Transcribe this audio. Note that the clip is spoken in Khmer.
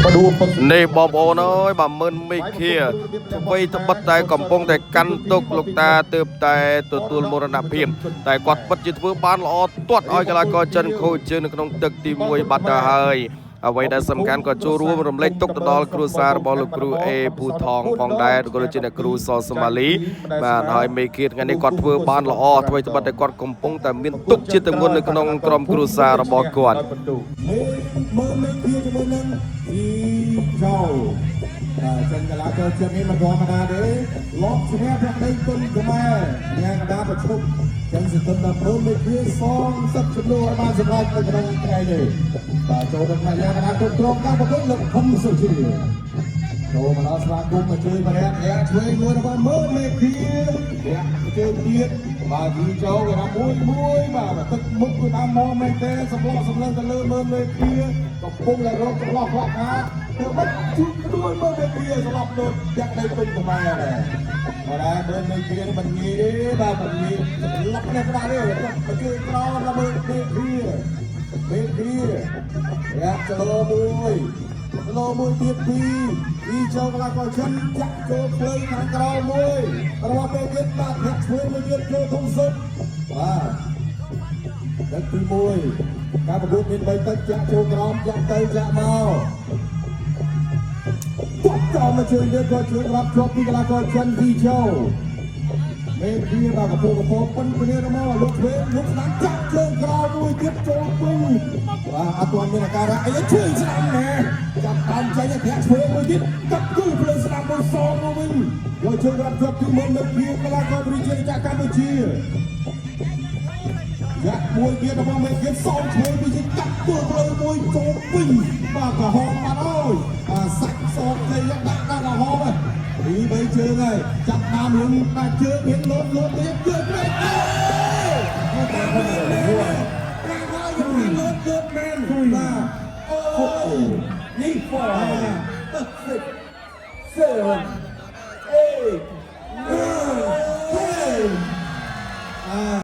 បដួលពឹក នេះបងប្អូនអើយបើមើលមីខាអ្វីត្បិតតែកំពុងតែកាន់ទុកលោកតាទើបតែទទួលមរណភាពតែគាត់ពិតជាធ្វើបានល្អទាត់ឲ្យកីឡាករចិនខូចជើងនៅក្នុងទឹកទី1បាត់ទៅហើយអ្វីដែលសំខាន់ក៏ចូលរួមរំលែកទុកទៅដល់គ្រួសាររបស់លោកគ្រូអេភូថងផងដែរក៏ដូចជាអ្នកគ្រូសសម៉ាលីបាទហើយមេគាថ្ងៃនេះគាត់ធ្វើបានល្អអ្វីត្បិតតែគាត់កំពុងតែមានទុកជាទម្ងន់នៅក្នុងក្រុមគ្រួសាររបស់គាត់ មើលមើលមេគាជាមួយនឹងអ៊ីចៅបាទចឹងកីឡាករចិននេះមិនធម្មតាទេលបឈ្នះភក្តីគុណខ្មែរញ៉ាំកណ្ដាលប្រឈុំចឹងសង្ឃឹមថាមើលមេគាសងសឹកចំនួនឲ្យបានសម្រេចនៅក្នុងថ្ងៃនេះបាទចូលដល់ថ្ងៃកណ្ដាលគ្រប់គ្រងការប្រកួតលោកខំសុជាចូលមកដល់ស្វាគមន៍មកជួយម្នាក់អ្នកឆ្វេងមួយរបស់មើលមេគាអ្នកជើងទៀតបាទយីចូលគេថាមួយមួយបាទទឹកមុខគឺថាមកមែនទេសម្លក់សម្លឹងទៅលើមើលមេគាកំពុងតែរកចន្លោះខ្វះខាតធ្វើម៉េចជួយដួលមើលមេគាស្លាប់ដូចយ៉ាក់ដីពេញខ្មែរដែរបាទមើលមេគានេះមិនងាយទេបាទមិនងាយសម្លក់នេះក្តារទេមកជួយក្រោមដល់មើលមេគាមេគាយ៉ាក់ចលោមួយ គីឡូមួយទៀតពីរពីចូលកន្លះកចិនចាក់ចូលផ្លូវខាងក្រោមមួយរបស់ពេលទៀតបាទធាក់ឆ្វេងមួយទៀតចូលធំសុទ្ធបាទទឹកទី1ការប្រកួតមាន3ទឹកចាក់ចូលក្រោមចាក់ទៅចាក់មកទាត់ក្រោមមកជើងទៀតក៏ជើងរាប់ជាប់ពីកីឡាករចិនពីចូលមេភីបាទកពកពប៉ុនគ្នាទៅមកលោកឆ្វេងលោកស្ដាំចាក់ជើងក្រោមមួយទៀតចូលពេញបាទអត់ទាន់មានអាការៈអីជើងស្ដាំណែចាប់តាមចេញធាក់ឆ្វេងមួយទៀតកាត់គូផ្លូវស្ដាំមួយសងមកវិញយកជើងរាប់ជាប់ពីមុនមេភីកីឡាករប្រជាជាតិកម្ពុជាយ៉ាក់មួយទៀតរបស់មេភីសងឆ្វេងពីកាត់គូផ្លូវមួយចូលពេញបាទក្រហមបាត់ហើយបាទសាច់សងគេដាក់ដាក់ក្រហមហើយពីបីជើងហើយចាប់តាមលំដាក់ជើងមានលោតលោតទៀតជើងព្រេងអេតាមហើយតាមហើយលោតលោតមែនបាទអូនេះ 5, 6, 7, 8.